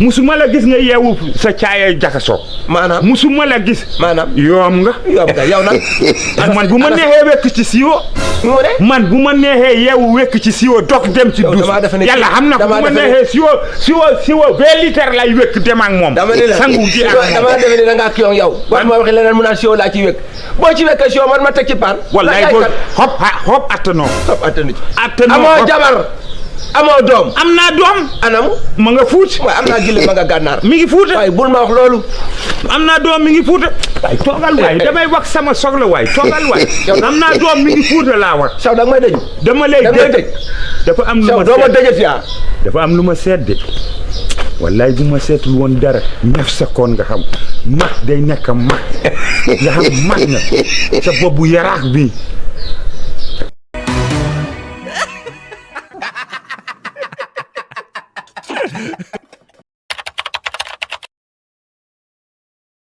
musuma la gis nga yeewu sa caaya jakasoo maanaam musuma la gis maanaam yoom nga yow nag man bu ma neexee wekk ci siwo mu ne man bu ma neexee yeewu wekk ci siwo dog dem ci douche yàlla xam na ko bu ma neexee siwo 20 litres lay wekk dem ak moom sangu ji ak dama defe ne da ngaa kiyoŋ yow boo ma waxee leneen mu naan siwo laa ci wekk boo ci wekkee siwo man ma teg ci paan wallaay boo xob attanoo amoo jabar amoo doom am naa doom anam ma nga fuut waaye am naa gille ma nga gànnaar mi ngi fuuta waaye bul ma wax loolu am naa doom mi ngi fuuta waay toogal waay damay wax sama soxla waay toogal waay am naa doom mi ngi fuuta laa wax saw da nga may dëj dama lay dëj dafa am lu ma doo ma dëjët yaa dafa am lu ma seet de wallaay bu ma seetul woon dara 9 secondes nga xam mag day nekk mag nga xam mag na sa bopp bu yaraax bi